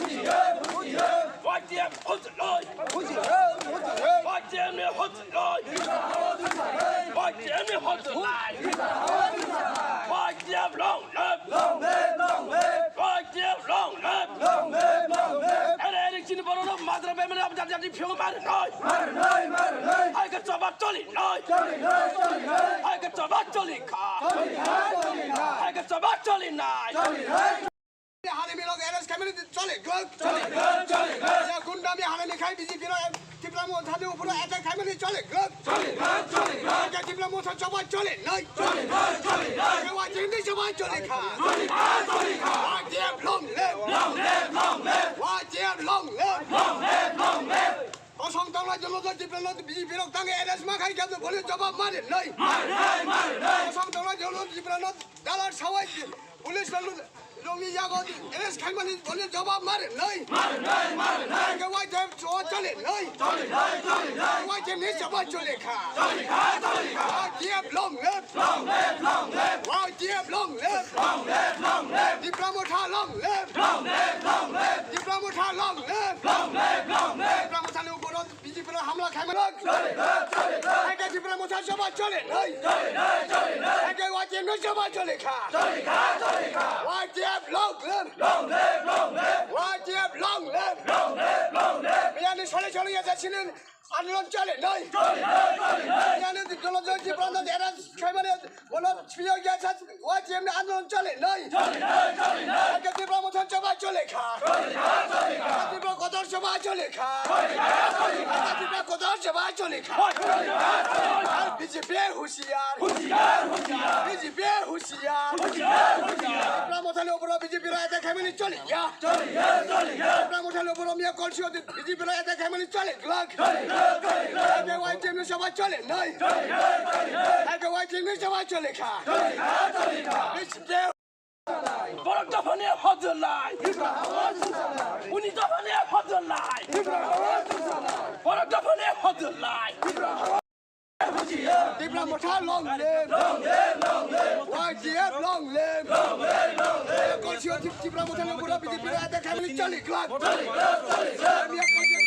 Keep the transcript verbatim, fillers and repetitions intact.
Y T F hot line! Y T F ni hot line! Y T F ni hot line! Y T F long live! Long live, long live! Y T F long live! Long live, long live! Ere, ere, chini borok no madra bemani abjad jadi phiyok mar noi! Mar noi, mar noi! Hai ka choba choli noi! Choli noi, choli noi! Hai ka choba choli kha! Choli kha, choli kha! Hai ka choba choli nai! Choli nai! Hani milok arrest khaimani chole glok. Chole glok, chole glok. Ya gundami hani khai B J P no Tipra Motha ni upor attack khaimani chole glok. Chole glok, chole glok. Ya Tipra Motha choba chole noi. Chole noi, chole noi. Ya Y T F ni choba chole kha. Chole kha, chole kha. Y T F long live. Long live, long live. Y T F long live. Long live, long live. Kosong tongla jono jai Tipra no B J P rok tangi arrest ma khai khe bole choba mare noi. Mare noi, mare noi. Kosong tongla jono Tipra no dalar sawai police no Rongni yago arrest khaimani bole jawab mare noi. Mare noi, mare noi. Ke Y T F cho chole noi. Chole noi, chole noi. Y T F ni jawab chole kha. Chole kha, chole kha. Y T F long live. Long live, long live. Y T F long live. Long live, long live. Tipra Motha long live. Long live, long live. Tipra Motha long live. Long live, long live. Tipra Motha ni upor B J P no hamla khaimani. Chole, chole, chole. Hai ke Tipra Motha choba chole noi. Chole noi, chole noi. Hai ke Y T F no choba chole kha. Chole kha, chole kha. Y T F long live. Long live, long live. Y T F long live. Long live, long live. Miyani sole sole ya jasini andolon chole noi. Chole noi, chole noi. Miyani dikolo jai Tipra no dera khaimani. Bono chhiyo ya sa Y T F ni andolon chole noi. Chole noi, chole noi. Eke Tipra Motha choba chole kha. Chole kha, chole kha. Eke Tipra kotor choba chole kha. Chole kha, chole kha. Eke Tipra kotor choba chole kha. Chole kha, chole kha. Ar B J P husiar. Husiar, husiar. B J P husiar. Husiar, husiar. Tipra Motha ni upor B J P ra attack khaimani chole ya. Chole ya, chole ya. Tipra Motha ni upor miya kolsio B J P ra attack khaimani chole glak. Chole glak, chole glak. Eke Y T F ni choba chole noi. Chole glak, chole glak. Eke Y T F ni choba chole kha. Chole kha, chole kha. Borok dophani hojolai. Uni dophani hojolai. Borok dophani hojolai. Tipra Motha long live. Long live, long live. Y T F long live. Long live, long live. Kolsio Tip-, Tipra Motha long live. Tipra Motha long live. Chole glak. Chole glak, chole glak.